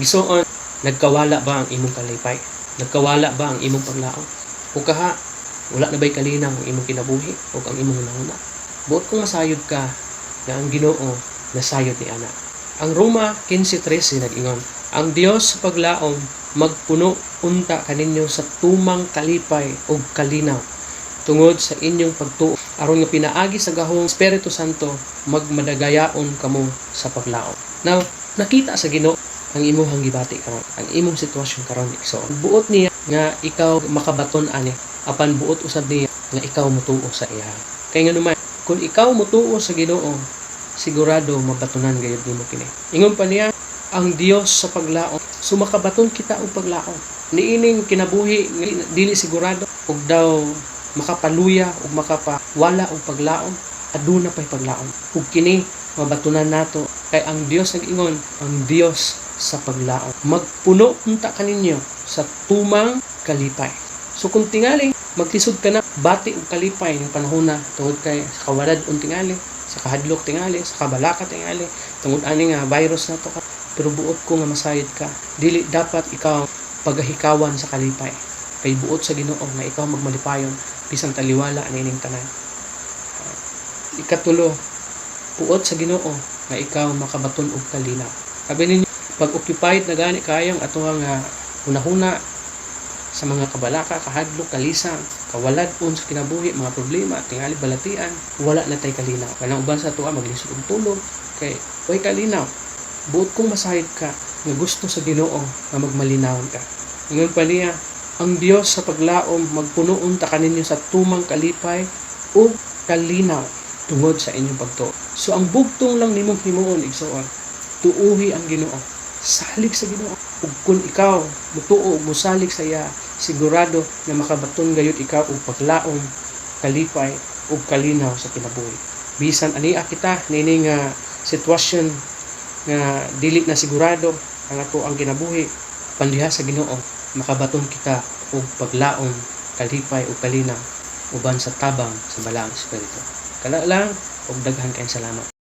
Igsoon, nagkawala ba ang imong kalipay? Nagkawala ba ang imong paglaom? O kaha, wala na ba'y kalinaw ang imong kinabuhi o ang imong hunahuna? Buot kong masayod ka nga ang Ginoo nasayod ni ana. Ang Roma 15:13 nag-ingon, "Ang Dios sa paglaom magpuno unta kaninyo sa tumang kalipay ug kalinaw tungod sa inyong pagtuo, aron nga pinaagi sa gahong Espiritu Santo magmadagayaon kamo sa paglaom." Now, nakita sa Ginoo ang imong gibati karon, ang imong sitwasyon karon, igsoon. Buot niya nga ikaw makabaton ani, apan buot usab niya nga ikaw motuo sa iya. Kay nganuman, kung ikaw motuo sa Ginoo, sigurado mabatunan gayud nimo kini. Ingon pa niya, ang Dios sa paglaom. So makabaton kita og paglaom. Niining kinabuhi nga dili sigurado ug daw makapaluya ug makapawala og paglaom, aduna pay paglaom. Ug kini mabatunan nato kay ang Dios nag-ingon, ang Dios sa paglaom magpuno unta kaninyo sa tumang kalipay. So kung tingali maglisod ka na bati og kalipay ning panahona tungod kay sa kawalad-on tingali, sa kahadlok tingali, sa kabalaka tingali tungod ani nga virus na to, pero buot ko nga masayod ka, dili dapat ikaw pagahikawan sa kalipay kay buot sa Ginoo nga ikaw magmalipayon bisan taliwala niining tanan. Ikatulo, buot sa Ginoo nga ikaw makabaton og kalinaw. Sabi ninyo, pag occupied na gani kayong ato nga hunahuna sa mga kabalaka, kahadlok, kalisang, kawalad-on sa kinabuhi, mga problema, tingali balatian, wala na tay kalinaw. Kanang uban sa atoa maglisod og tulog kay way kalinaw. Buot kong masayod ka nga gusto sa Ginoo nga magmalinawon ka. Ingon pa niya, ang Dios sa paglaom magpuno unta kaninyo sa tumang kalipay ug kalinaw tungod sa inyong pagtuo. So ang bugtong lang nimong himuon, igsoon, tuuhi ang Ginoo. Salig sa Ginoo. Ug kung ikaw mutuo ug mosalig sa iya, sigurado nga makabaton gayud ikaw og paglaom, kalipay ug kalinaw sa kinabuhi. Bisan ania kita niini nga sitwasyon nga dili na sigurado ang ato ang kinabuhi, pandiha sa Ginoo makabaton kita og paglaom, kalipay ug kalinaw uban sa tabang sa Balaang Espiritu. Kala lang ug daghan kayong salamat.